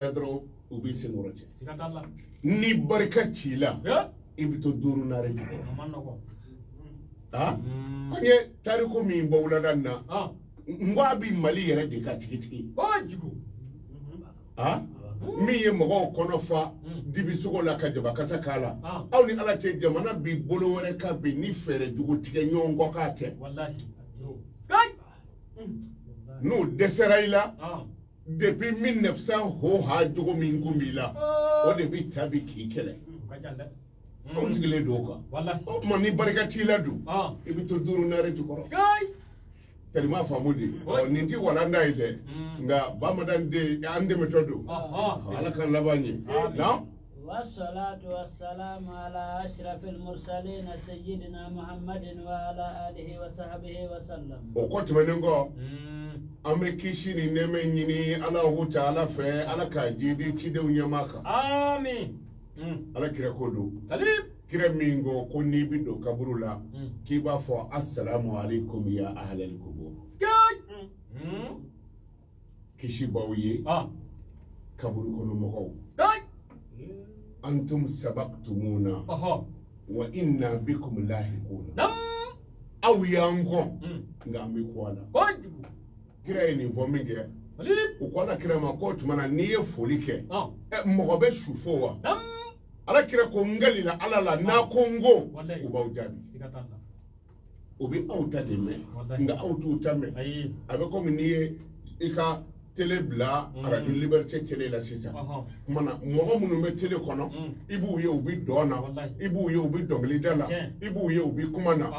Dɔrɔn u b'i senkɔrɔ cɛ. Ni barika t'i la, i bɛ to duuru naare jukɔrɔ. An ye tariku min bɔ wulada in na, n ko a bɛ Mali yɛrɛ de kan tigitigi, min ye mɔgɔw kɔnɔ fa dibisogo la ka jabakasa k'a la. Aw ni Ala cɛ, jamana bi bolo wɛrɛ kan bi ni fɛɛrɛ jugu tigɛ ɲɔgɔn kɔ k'a tɛ. N'u dɛsɛra i la, depuis 1900 ho ha jogo min kun b'i la, o de bɛ ta bi k'i kɛlɛ. Anw sigilen don o kan. O tuma, ni barika t'i la dun, i bɛ to duuru naare jukɔrɔ. Tɛlima faamu de, nin ti walanda ye dɛ, nka bamanan den an dɛmɛtɔ don. Ala k'an laban ɲɛ na. والصلاة والسلام على أشرف المرسلين سيدنا محمد وعلى آله وصحبه وسلم. O kɔ tɛmɛnen kɔ, an bɛ kisi ni nɛɛmɛ ɲini Alahu Taala fɛ, Ala k'a jidi cidenw ɲɛmaa kan. Amin. Ala kira ko don. Salim. Kira min ko ko n'i bɛ don kaburu la, k'i b'a fɔ: "Assalamu alaikum ya ahlal kubur." Kisi b'aw ye, kaburu kɔnɔ mɔgɔw. Antum sabaqtumuna wa inna bikum lahiquna. Aw y'an kɔn, nka an bɛ kɔ a la. Kojugu. Kira ye nin fɔ min kɛ, Salim. u ko Ala kira ma k'o tuma na, n'i ye foli kɛ, mɔgɔ bɛ su fo wa? Ala kira ko: n kalila Ala la, n'a ko n ko, u b'aw jaabi. Siga t'a la. U bɛ aw ta de mɛn, Wallahi. nka aw t'u ta mɛn. Ayi. A bɛ komi n'i ye i ka télé bila Radio Liberté télé la sisan, kuma na mɔgɔ minnu bɛ télé kɔnɔ, i b'u ye u bɛ dɔn na, Wallahi. i b'u ye u bɛ dɔnkilida la, Tiɲɛ. i b'u ye u bɛ kuma na.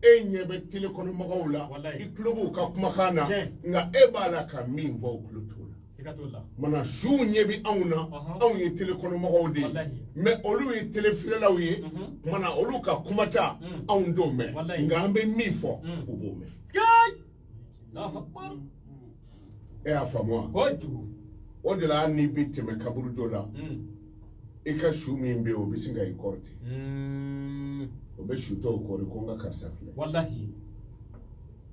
E ɲɛ bɛ télé kɔnɔ mɔgɔw la, Wallahi. i tulo b'u ka kumakan na, Tiɲɛ. nka e b'a la ka min fɔ, u tulo t'o la. Siga t'o la. Mana suw ɲɛ bɛ anw na, anw ye télé kɔnɔ mɔgɔw de ye, Wallahi. mais olu ye télé filɛlaw ye. Kumana olu ka kumata, anw t'o mɛn, Wallahi. nka an bɛ min fɔ, u b'o mɛn. Sikay. Allahu akbar. E y'a faamu wa? Kojugu. O de la, hali n'i bɛ tɛmɛ kaburudo la, i ka su min bɛ yen, o bɛ sin ka i kɔrɔ ten. O bɛ su tɔw kɔri ko n ka karisa filɛ. Wallahi.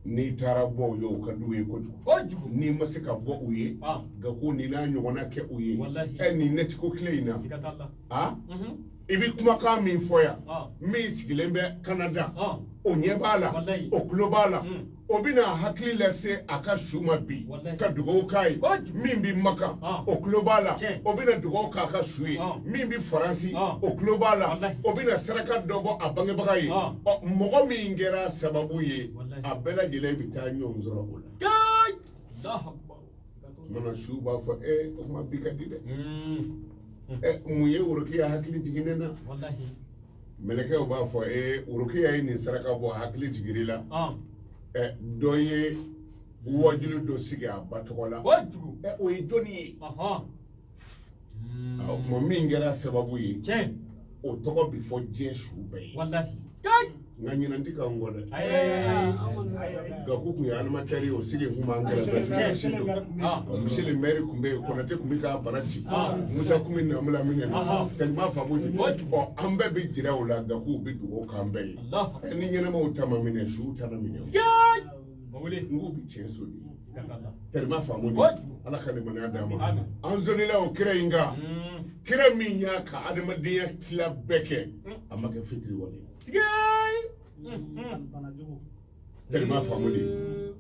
N'i taara bɔ u ye, o ka d'u ye kojugu. Kojugu. N'i ma se ka bɔ u ye, nka ko nin n'a ɲɔgɔnna kɛ u ye. Wallahi. Ɛ, nin nɛtiko tile in na, Siga t'a la. a i bɛ kumakan min fɔ yan, min sigilen bɛ Kanada, o ɲɛ b'a la, Wallahi. o tulo b'a la, o bɛna hakili lase a ka su ma bi Wallahi. ka dugawu k'a ye. Kojugu. Min bɛ Makan, o tulo b'a la, o bɛna dugawu k'a ka su ye. Min bɛ Faransi, o tulo b'a la, Wallahi. o bɛna saraka dɔ bɔ a bangebaga ye. Ɔ, mɔgɔ min kɛra sababu ye, Wallahi. a bɛɛ lajɛlen bɛ taa ɲɔgɔn sɔrɔ o la. Sikay. Allahu akbar. Siga t'o la. Mana su b'a fɔ: "E, o kuma bi ka di dɛ. Ɛ, mun ye Worokiya hakili jigin ne na?" Wallahi. Mɛlɛkɛw b'a fɔ: "Ee, Worokiya ye nin saraka bɔ, hakili jigin la. Ɛ, dɔ ye wajulu dɔ sigi a ba tɔgɔ la." Kojugu. Ɛ, o ye jɔnni ye? O tuma, min kɛra sababu ye, o tɔgɔ bɛ fɔ diɲɛ su bɛɛ ye. Wallahi. Sikay. Nka ɲinan ti k'an kɔ dɛ. Ayi ayi ayi. Gaku kun ye animateur ye, o sigi kun b'an kɛrɛfɛ, journaliste don. Monsieur le maire kun bɛ yen, Konate kun bɛ k'a bara ci, Musa kun bɛ namula minɛ na, tellement faamu de. Ɔ, an bɛɛ bɛ jira o la, Gaku bɛ dugawu k'an bɛɛ ye. Allahu. Ɛ, ni ɲɛnamaw ta ma minɛ, suw ta na minɛ o. Sikay. Mawuli. N k'u bɛ tiɲɛ so de. Siga t'a la. Tellement faamu de. Kojugu. Ala ka limaniya d'an ma. Amin. An sonila o kira in kan, kira min y'a ka adamadenya tila bɛɛ kɛ, a ma kɛ fitiriwale ye. Sikay. Tellement faamu de.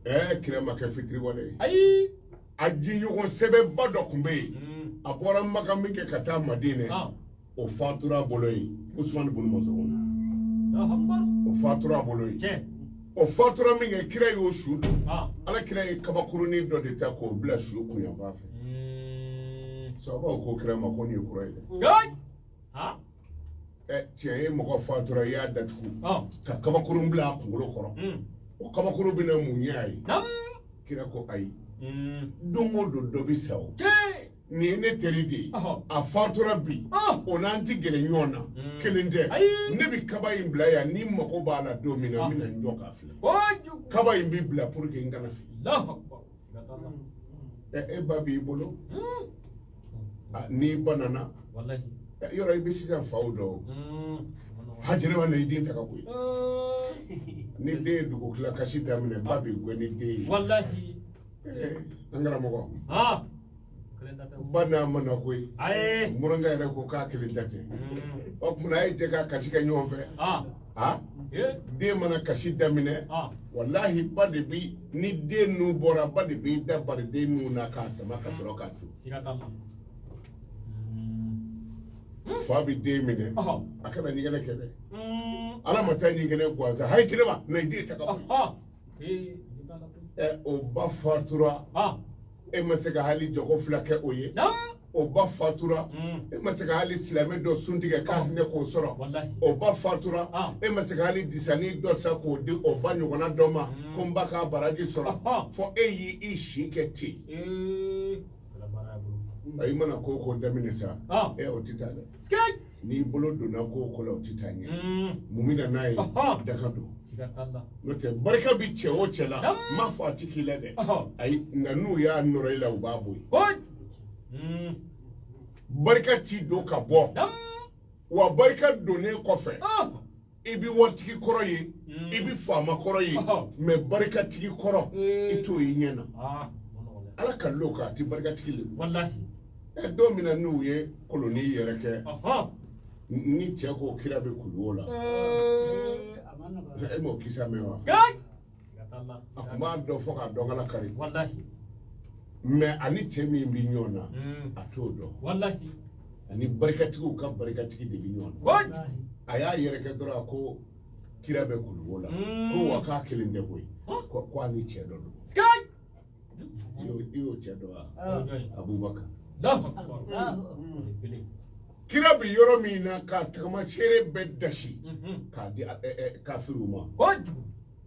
Ɛ, kira ma kɛ fitiriwale ye. Ayi. A jiɲɔgɔn sɛbɛnba dɔ tun bɛ yen, a bɔra Maka min kɛ ka taa Madinɛ, o fatura a bolo yen, Usumani bunu Masɔn. Allahu akbar. O fatura a bolo yen. O fatura min kɛ, kira y'o su dun. Ala kira ye kabakurunin dɔ de ta k'o bila su kunyanfan fɛ. Sabaw ko kira ma ko nin ye kura ye dɛ. Sikay. Ɛ, tiɲɛ ye, mɔgɔ fatura, i y'a datugu ka kabakurun bila a kunkolo kɔrɔ, o kabakuru bɛna mun ɲɛ a ye? Kira ko ayi, don o don dɔ bɛ sa o. Nin ye ne teri de ye, a fatura bi, o n'an ti gɛrɛ ɲɔgɔn na, kelen tɛ. Ayi. Ne bɛ kaba in bila yan, ni mago b'a la don min na, n bɛna n jɔ k'a filɛ. Kojugu. Kaba in bɛ bila pour que n kana fili. Allahu akbar. Siga t'a la. Ɛ, e ba b'i bolo, n'i ba nana, Wallahi. ɛ, yɔrɔ i bɛ sisan faw dɔn o. Hajɛrɛ na i den ta ka bɔ yen. Ni den ye dugu tila kasi daminɛ, ba bɛ gɛn ni den ye. Wallahi. Ɛ, an karamɔgɔ. Ba n'a ma na koyi. Murankɛ yɛrɛ ko k'a kelen ta tɛ. O tuma a ye jɛ ka kasi kɛ ɲɔgɔn fɛ. Den mana kasi daminɛ, walahi ba de bi, ni den nun bɔra, ba de b'i da bari den nun na k'a sama ka sɔrɔ k'a tu. Fa bi den minɛ, a kana ɲɛgɛnɛ kɛ dɛ. Ala ma taa ɲɛgɛnɛ gansan, hayi jɛnɛba na i den ta ka bɔ yen. O ba fatura, e ma se ka hali jɔko fila kɛ o ye. O ba fatura, e ma se ka hali silamɛ dɔ sun tigɛ k'a hinɛ k'o sɔrɔ. O ba fatura, e ma se ka hali disani dɔ san k'o di o ba ɲɔgɔnna dɔ ma ko n ba k'a baraji sɔrɔ. Fɔ e y'i si kɛ ten. I mana ko o ko daminɛ sa, o tɛ taa dɛ. N'i bolo donna ko o ko la, o tɛ taa ɲɛ. Mun bɛ na n'a ye? Daga don. N'o tɛ, barika bɛ cɛ o cɛ la, n m'a fɔ a ti k'i la dɛ. Ayi, nka n'u y'a nɔrɔ i la, u b'a bɔ yen. Barika ti don ka bɔ. Wa barika donnen kɔfɛ, i bɛ waritigi kɔrɔ ye, i bɛ faama kɔrɔ ye, mais barikatigi kɔrɔ, i t'o ye ɲɛ na. Ala ka lo kan, a ti barikatigi le. Don min na n'u ye koloni yɛrɛ kɛ, ni cɛ ko kira bɛ kuluwo la, e m'o kisa mɛn wa? A tun b'a dɔn fo k'a dɔn kala kari, mais ani cɛ min bɛ ɲɔgɔn na, a t'o dɔn. Ani barikatigiw ka barikatigi de bɛ ɲɔgɔn na. A y'a yɛrɛ kɛ dɔrɔn, a ko kira bɛ kuluwo la, ko wa k'a kelen tɛ koyi, ko a ni cɛ dɔ don. I y'o cɛ dɔn wa? Abubakar. Kira bɛ yɔrɔ min na k'a tagamaseere bɛɛ dasi k'a di kafiriw ma.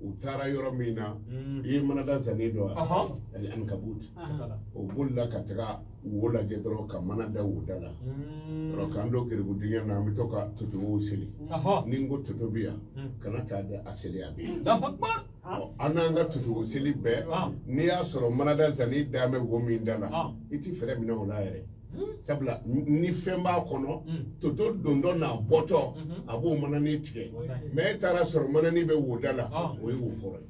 U taara yɔrɔ min na, i ye manada zanni dɔn wa? Ali ankabut. O bolila ka taga wo lajɛ dɔrɔn ka mana da wo da la. Yɔrɔ k'an don geribu dingɛ na, an bɛ to ka totow seli. Ni n ko toto bɛ yan, kana taa da a seli, a bɛ yen. An n'an ka toto seli bɛɛ, n'i y'a sɔrɔ manada zanni da bɛ wo min da la, i ti fɛɛrɛ minɛ o la yɛrɛ. Sabula ni fɛn b'a kɔnɔ, toto dondɔ n'a bɔtɔ, a b'o manani tigɛ. Mais e taara sɔrɔ manani bɛ wo da la, o ye wo kɔrɔ ye.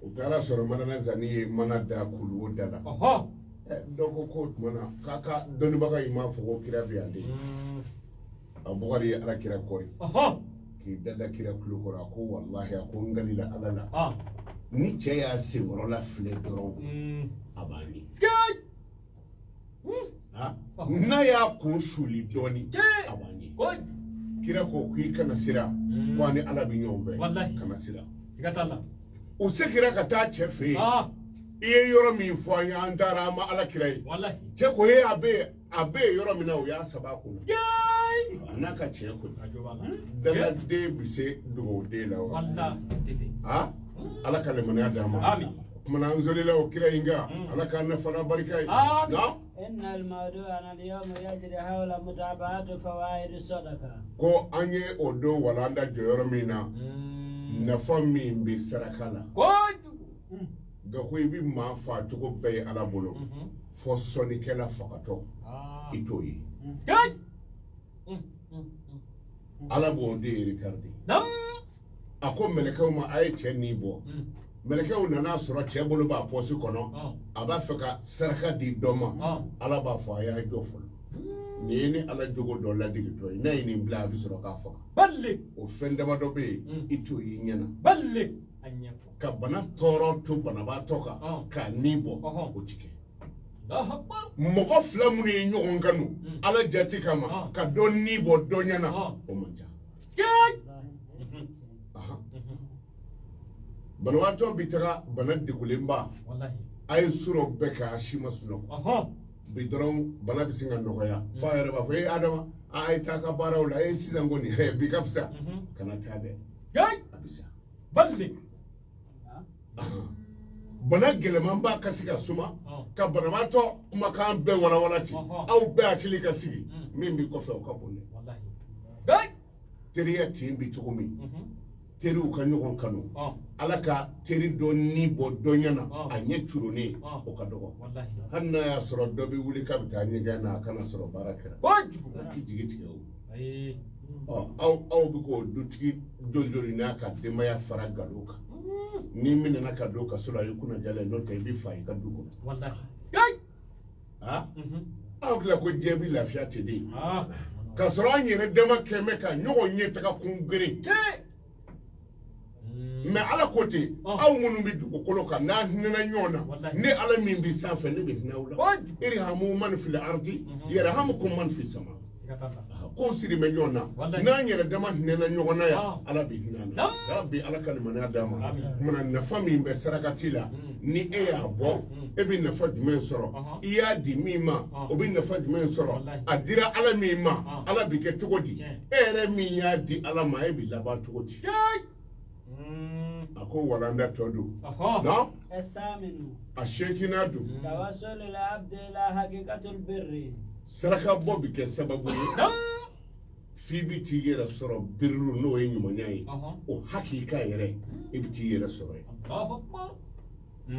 U taara sɔrɔ manana zanni ye mana da kuluwo da la. Dɔ ko k'o tuma na k'a ka dɔnnibaga in m'a fɔ ko kira bɛ yan de. Abubakar ye ala kira kɔri k'i da da kira tulo kɔrɔ, a ko walahi, a ko n kalila ala la, ni cɛ y'a senkɔrɔla filɛ dɔrɔn, a b'a ye. N'a y'a kun suli dɔɔni, a b'a ye. Kira ko k'i kana siran, ko ani ala bɛ ɲɔgɔn fɛ, kana siran. U seginna ka taa cɛ fɛ yen. I ye yɔrɔ min fɔ an ye, an taara, an ma ala kira ye. Cɛ ko e, a bɛ yen yɔrɔ min na, o y'a saba kun a n'a ka cɛ koyi. Dangaden bɛ se dugawuden la wa? Ala ka limaniya d'an ma. O tuma na an zolila o kira in kan, Ala k'an nafa n'a barika ye. Ko an ye o don walanda jɔ yɔrɔ min na, nafa min bɛ saraka la. Nka ko i bɛ maa faa cogo bɛɛ ye Ala bolo, fɔ sɔnnikɛla fagatɔ i t'o ye. Ala b'o de retardé. A ko mɛlɛkɛw ma, a ye cɛ ni bɔ. Mɛlɛkɛw nana sɔrɔ cɛ bolo b'a pɔsi kɔnɔ, a b'a fɛ ka saraka di dɔ ma. Ala b'a fɔ a y'a jɔ fɔlɔ, nin ye ni Ala jogo dɔ ladegetɔ ye, n'a ye nin bila, a bɛ sɔrɔ k'a faga. O fɛn damadɔ bɛ yen, i t'o y'i ɲɛ na. Ka bana tɔɔrɔ to banabaatɔ kan k'a ni bɔ, o ti kɛ. Mɔgɔ fila minnu ye ɲɔgɔn kanu Ala jati kama, ka dɔ ni bɔ dɔ ɲɛ na, o man ca. Banabaatɔ bɛ taga bana degulenba, a ye surɔ bɛɛ kɛ, a si ma sunɔgɔ. Bi dɔrɔn bana bɛ sin ka nɔgɔya, fo a yɛrɛ b'a fɔ e Adama, a ye taa ka baaraw la, e sisan kɔni bi ka fisa, kana taa dɛ, a bɛ sa. Bana gɛlɛman b'a ka se ka suma ka banabaatɔ kumakan bɛɛ walawala ten, aw bɛɛ hakili ka sigi, min b'i kɔfɛ o ka bon dɛ. Teriya tin bɛ cogo min, teriw ka ɲɔgɔn kanu, Ala ka teri dɔ ni bɔ dɔ ɲɛ na, a ɲɛ curonnen, o ka dɔgɔ. Hali n'a y'a sɔrɔ dɔ bɛ wuli k'a bɛ taa ɲɛgɛn na, a kana sɔrɔ baara kɛra, a ti jigi tigɛ o. Ɔ, aw bɛ k'o dutigi joli joli n'a ka denbaya fara nkalon kan. N'i minɛna ka don kaso la, i kunna jalen, n'o tɛ i bɛ fa i ka du kɔnɔ. Wallahi. Sikay. Aa, aw tila ko diɲɛ bɛ lafiya ten de, Ah. k'a sɔrɔ an yɛrɛ dama kɛn bɛ ka ɲɔgɔn ɲɛ taga kun geren. Tiɲɛ. Mais Ala ko ten, aw minnu bɛ dugukolo kan, n'a hinɛna ɲɔgɔn na, Wallahi. ne Ala min bɛ sanfɛ, ne bɛ hinɛ aw la. Kojugu. Irhamu man fil ardi yarhamukum man fi sama. Siga t'a la. K'o siri bɛ ɲɔgɔn na. Wallahi. N'an yɛrɛ dama hinɛna ɲɔgɔn na yan, Ala bɛ hinɛ an na. Naam. Yarabi, Ala ka limaniya d'an ma. Amin. Kumana nafa min bɛ sarakati la, ni e y'a bɔ, e bɛ nafa jumɛn sɔrɔ? I y'a di min ma, o bɛ nafa jumɛn sɔrɔ? Wallahi. A dira Ala min ma, Ala bɛ kɛ cogo di? Tiɲɛ. E yɛrɛ min y'a di Ala ma, e bɛ laban cogo di? Sikay. A ko walanda tɔ don. Ɔhɔ. Non. الثامن A seeginna don. توسل العبد إلى حقيقة البر. Saraka bɔ bɛ kɛ sababu ye Naam. f'i bɛ t'i yɛrɛ sɔrɔ biriru, n'o ye ɲumanya ye. Ɔhɔ. O hakika yɛrɛ, i bɛ t'i yɛrɛ sɔrɔ yen. Allahu akbar.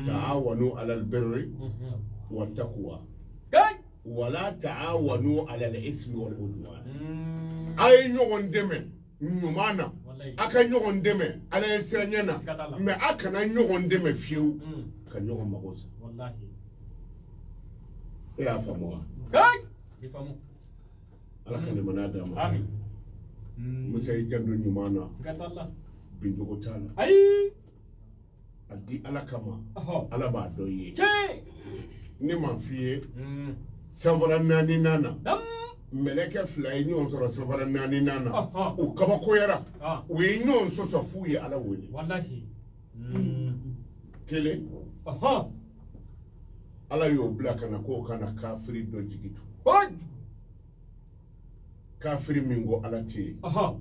Taawanu alal birri wa taqwa Sikay. wala taawanu alal ismi wal udwan. A ye ɲɔgɔn dɛmɛ ɲuman na, Wallahi. a ka ɲɔgɔn dɛmɛ Ala ye siranɲɛ na, Siga t'a la. mais a kana ɲɔgɔn dɛmɛ fiyewu ka ɲɔgɔn mago sa. Wallahi. E y'a faamu wa? Sikay. I faamu. Ala ka limaniya d'an ma. Amin. Musa, i janto ɲuman na. Siga t'a la. Bincogo t'a la. Ayi. A di Ala kama, Ɔhɔ. Ala b'a dɔn i ye. Tiɲɛ. Ne m'a f'i ye, sanfara naani na, Naam. mɛlɛkɛ fila ye ɲɔgɔn sɔrɔ sanfara naani na, Ɔhɔ. u kabakoyara, Ah. u ye ɲɔgɔn sɔsɔ f'u ye Ala wele. Wallahi. Kelen, Ɔhɔ. Ala y'o bila ka na k'o ka na kafiri dɔ jigi tu, Kojugu. kafiri min ko Ala tɛ yen, Ɔhɔ.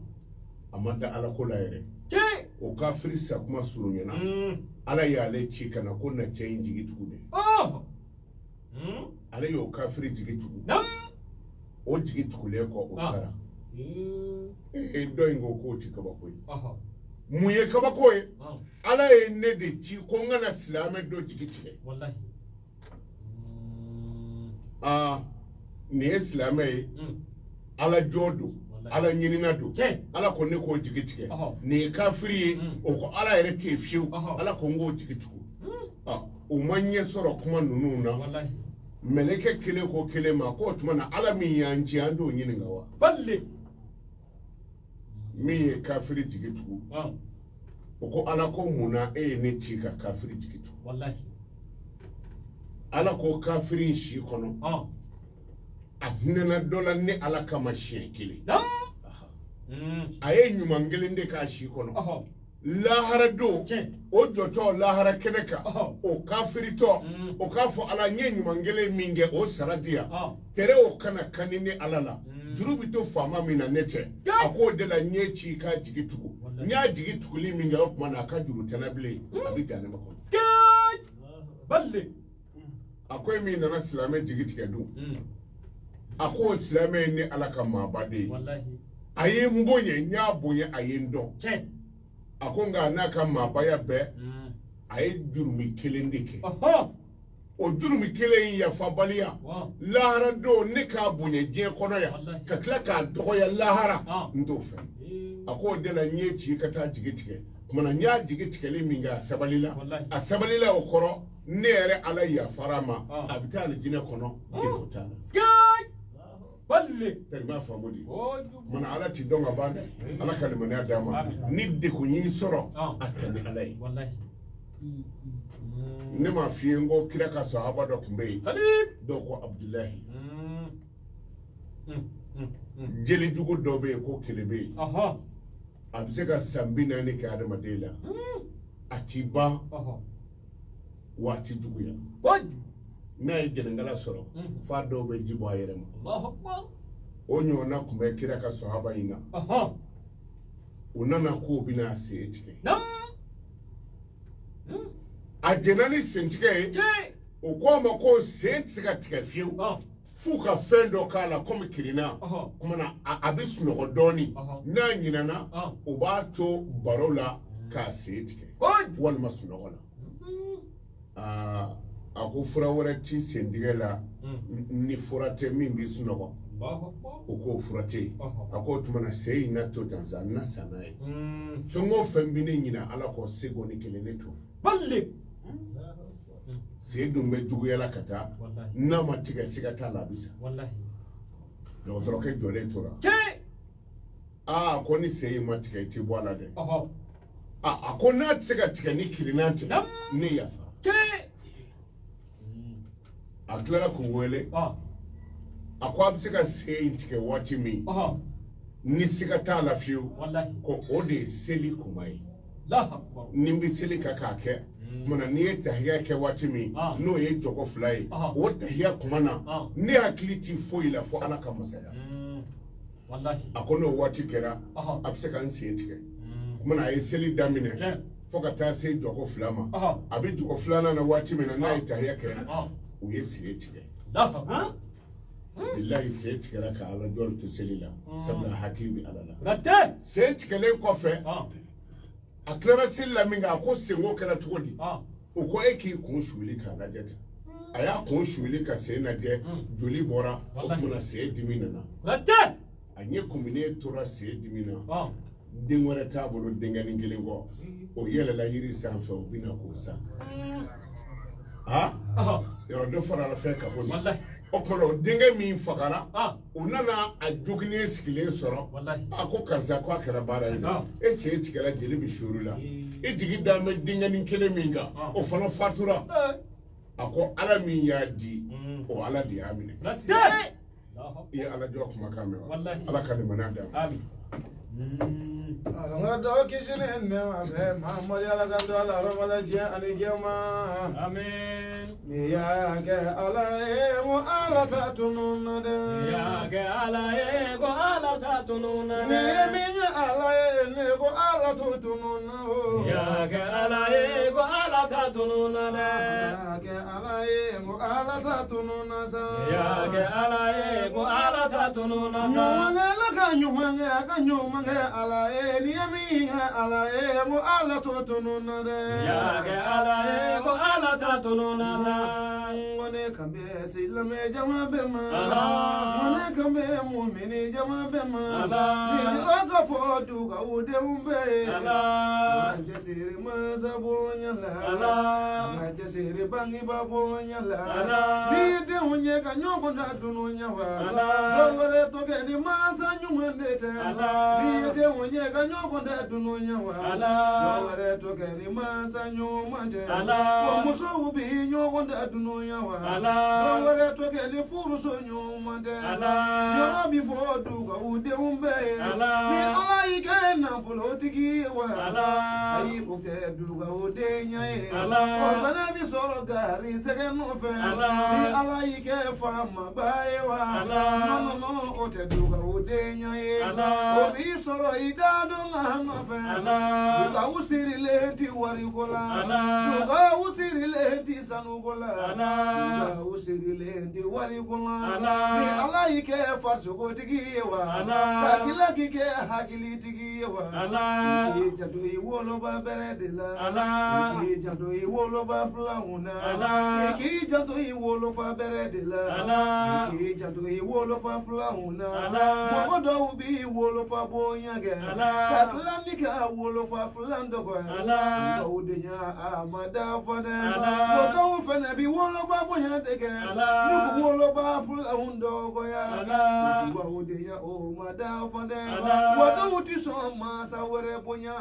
a ma da Ala ko la yɛrɛ. Tiɲɛ. O kafiri sakuma surunyana, Ala y'ale ci ka na ko na cɛ in jigi tugu dɛ. Ɔhɔ. Ale y'o kafiri jigi tugu. Naam. O jigi tugulen kɔ, o Ah. sara. Ee, dɔ in ko k'o ti kabako ye. Ɔhɔ. Mun ye kabako ye? Ah. Ala ye ne de ci ko n kana silamɛ dɔ jigi tigɛ. Wallahi. Aa, nin ye silamɛ ye, Ala jɔ don, Wallahi. Ala ɲinina don. Tiɲɛ. Ala ko ne k'o jigi tigɛ. Ɔhɔ. Nin ye kafiri ye, o ko Ala yɛrɛ tɛ yen fiyewu. Ɔhɔ. Ala ko n k'o jigi tugu. Ɔ, o ma ɲɛ sɔrɔ kuma ninnu na. Wallahi. Mɛlɛkɛ kelen ko kelen ma k'o tuma na, Ala min y'an ci, an t'o ɲininka wa? Balle. Min ye kafiri jigi tugu, Ah. o ko Ala ko mun na e ye ne ci ka kafiri jigi tugu? Wallahi. Ala ko kafiri in si kɔnɔ, Ah. a hinɛna dɔ la ne Ala kama siɲɛ kelen. Naam. A ye ɲuman kelen de k'a si kɔnɔ. Ɔhɔ. Lahara don, Tiɲɛ. o jɔtɔ lahara kɛnɛ kan, Ɔhɔ. o kafiritɔ, o k'a fɔ Ala, n ye ɲuman kelen min kɛ, o sara di yan. Ah. Tɛrɛ o kana kani ne Ala la. Juru bɛ to faama min na, ne cɛ, a k'o de la n ye ci k'a jigi tugu. Wallahi. N y'a jigi tuguli min kɛ, o tuma na a ka juru tɛna bilen, a bɛ janɛmɛ kɔnɔ. Sikay. Balle. A ko e min nana silamɛ jigi tigɛ dun, a ko o silamɛ ye ne Ala ka maaba de ye. Wallahi. A ye n bonya, n y'a bonya, a ye n dɔn. Tiɲɛ. A ko nka n'a ka maabaya bɛɛ, a ye jurumi kelen de kɛ. Ɔhɔ. O jurumi kelen in yafabaliya, Wa. lahara don ne k'a bonya diɲɛ kɔnɔ yan, Wallahi. ka tila k'a dɔgɔya lahara, Ah. n t'o fɛ. A ko o de la n ye ci ka taa jigi tigɛ. Kumana n y'a jigi tigɛli min kɛ, a sabalila. Wallahi. A sabalila, o kɔrɔ ne yɛrɛ Ala yafara a ma. Ah. A bɛ taa alijinɛ kɔnɔ, defo t'a la. Sikay. Balle. Tari m'a faamu de. Kojugu. Kumana Ala ti dɔn ka ban dɛ. Ala ka limaniya d'a ma. Amin. Ni degun y'i sɔrɔ, Ah. a tɛ ni Ala ye. Wallahi. Ne m'a f'i ye n ko kira ka sahaba dɔ tun bɛ yen, Salim. dɔw ko Abudulayi. Jelijugu dɔ bɛ yen ko kelebe yen. Ɔhɔ. A bɛ se ka san 40 kɛ adamaden la, a ti ban Ɔhɔ. waati juguya. Kojugu. N'a ye jɛnɛkala sɔrɔ, f'a dɔw bɛ ji bɔ a yɛrɛ ma. Allahu akbar. O ɲɔgɔnna tun bɛ kira ka sahaba in na. Ɔhɔ. U nana k'o bɛna a sen tigɛ. Naam. A jɛnna ni sentigɛ ye. Tiɲɛ. O ko a ma ko sen tɛ se ka tigɛ fiyewu Ɔ. f'u ka fɛn dɔ k'a la komi kirina. Ɔhɔ. Kumana a bɛ sunɔgɔ dɔɔni. Ɔhɔ. N'a ɲinana, Ɔ. o b'a to baro la k'a sen tigɛ, Kojugu. walima sunɔgɔ la. Aa, a ko fura wɛrɛ ti sentigɛ la ni fura tɛ min bɛ sunɔgɔ. O k'o fura tɛ yen. A ko o tuma na sen in na to tan sa, n na sa n'a ye. Fɛn o fɛn bɛ ne ɲinɛ Ala kɔ segɔni kelen, ne t'o fɛ. Sen dun bɛ juguya la ka taa, n'a ma tigɛ siga t'a la, a bɛ sa. Dɔgɔtɔrɔkɛ jɔlen tora. Aa, ko ni sen in ma tigɛ, i tɛ bɔ a la dɛ. A ko n'a tɛ se ka tigɛ ni kirinan tɛ, ne yafa. A tilara k'u wele, a ko a bɛ se ka sen in tigɛ waati min ni siga t'a la fiyewu, ko o de ye seli kuma ye. Ni n bɛ seli ka k'a kɛ mana, n'i ye tahiya kɛ waati min, n'o ye jɔko fila ye, o tahiya kuma na, ne hakili ti foyi la fo Ala ka masaya. A ko n'o waati kɛra, a bɛ se ka n sen tigɛ. Kumana a ye seli daminɛ fo ka taa se jɔko fila ma. A bɛ jɔko filanan na waati min na, n'a ye tahiya kɛ, u ye sen tigɛ. Bilahi, sen tigɛra ka Ala jɔli to seli la, sabula hakili bɛ Ala la. Sen tigɛlen kɔfɛ, a tilara seli la min kɛ, a ko senko kɛra cogo di? U ko e k'i kun suli k'a lajɛ ten. A y'a kun suli ka sen lajɛ, joli bɔra. O tuma sen dimi nana, a ɲɛ kuminen tora sen dimi na. Den wɛrɛ t'a bolo denkɛnin kelen kɔ. O yɛlɛla yiri sanfɛ, o bɛna k'o sa. Yɔrɔ dɔ farala fɛn kan ko o tuma o denkɛ min fagara, u nana a joginnen sigilen sɔrɔ. A ko karisa, ko a kɛra baara ye, e sen tigɛra, jeli bɛ sori la, i jigi dan bɛ denkɛnin kelen min kan, o fana fatura. A ko Ala min y'a di, o Ala de y'a minɛ. I ye Ala jɔ kumakan mɛn wa? Ala ka limaniya d'a ma. Ala dɔ kisili nɛɛma bɛ Mamadu, Ala ka don ala rɔmala diɲɛ ani jɛma. Amin. N'i y'a kɛ Ala ye, ko Ala ta tunun na dɛ. N'i y'a kɛ Ala ye, ko Ala ta tunun na dɛ. N'i ye min kɛ Ala ye, ne ko Ala t'o tunun na o. N'i y'a kɛ Ala ye, ko Ala ta tunun na dɛ. N'i y'a kɛ Ala ye, ko Ala ta tunun na sa. N'i y'a kɛ Ala ye, ko Ala ta tunun na sa. Ɲumankɛla ka ɲuman kɛ, a ka ɲuman kɛ Ala ye. N'i ye min kɛ Ala ye, ko Ala t'o tunun na dɛ. N'i y'a kɛ Ala ye, ko Ala ta tunun na sa. Ko ne kan bɛ silamɛ jama bɛɛ ma, ko ne kan bɛ mumini jama bɛɛ ma, ni jɔrɔ ka fɔ dugawu denw bɛɛ ye. An ka cɛsiri mansa bonya la, an ka cɛsiri bangebaa bonya la. N'i ye denw ye ka ɲɔgɔn da dununya wa, dɔw wɛrɛ to kɛ ni mansa ɲuman de tɛ. N'i ye denw ye ka ɲɔgɔn da dununya wa, dɔw wɛrɛ to kɛ ni mansa ɲuman tɛ. Wa musow bi ɲɔgɔn da dununya wa, dɔw wɛrɛ to kɛ ni furuso ɲuman tɛ. Yɔrɔ bi fɔ dugawu denw bɛɛ ye. Ni Ala y'i kɛ nafolotigi ye wa, ayi o tɛ dugawu denya ye. O fana bi sɔrɔ garisɛgɛ nɔfɛ. Ni Ala y'i kɛ faamaba ye wa, non non, o tɛ dugawu denya ye. O b'i sɔrɔ i da don a nɔfɛ. Dugawu sirilen ti wariko la, dugawu sirilen ti sanuko la, dugawu sirilen ti wariko la. Ni Ala y'i kɛ farisogotigi ye wa, ka tila k'i kɛ hakilitigi ye wa, i k'i janto i woloba bɛrɛ de la, i k'i janto i woloba filanw na, i k'i janto i wolofa bɛrɛ de la, i k'i janto i wolofa filanw na. Mɔgɔ dɔw b'i wolofa bonya kɛ, ka tila ni ka wolofa filan dɔgɔya. Dɔw de ɲa a ma dafa dɛ. Wa dɔw fɛnɛ bi woloba bonya de kɛ, ni k'u woloba filanw dɔgɔya. Dugawu de ɲa o ma dafa dɛ. Wa dɔw ti sɔn mansa wɛrɛ bonya,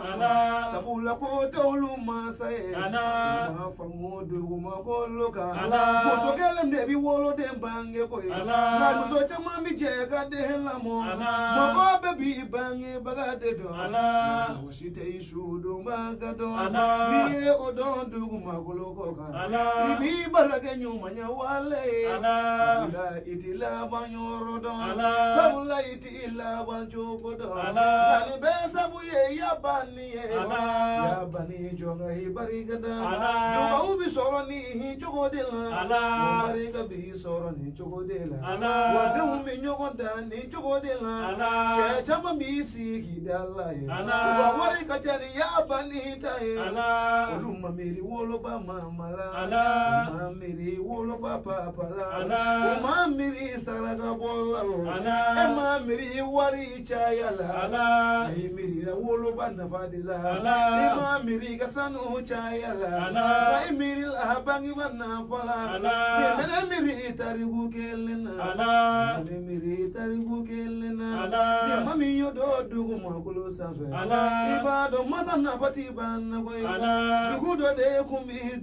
sabula ko t'olu mansa ye. U ma faamu dugumakolo kan. Muso kelen de bi woloden bange koyi, nka muso caman bi jɛ ka den lamɔ. Mɔgɔ bɛɛ b'i bangebaga de dɔn, mɔgɔ si tɛ i sudonbaga dɔn. N'i ye o dɔn dugumakolo kɔ kan, i b'i baara kɛ ɲumanya wale ye, sabula i t'i laban yɔrɔ dɔn, sabula i t'i laban cogo dɔn. Nka nin bɛɛ sabu ye yabanni ye, yabanni jɔ ka i barika da. Dugawu bi sɔrɔ nin cogo de la, o barika bi sɔrɔ nin cogo de la, wa denw bi ɲɔgɔn dan nin cogo de la. Cɛ caman b'i sigi da la ye, u ka wari ka ca ni yabanni ta ye. Olu ma miiri woloba mama la, u ma miiri wolofa papa la, u ma miiri saraka bɔ la o e ma miiri wari caya la i miirila woloba nafa de la i ma miiri ka sanu caya la nka i miirila bangebaa nafa la nin mɛnɛ miiri tariku kelen na nin miiri tariku kelen na ni maa min y'o dɔn dugumakolo sanfɛ i b'a dɔn masa nafa ti ban na koyi dugu dɔ de kun bi.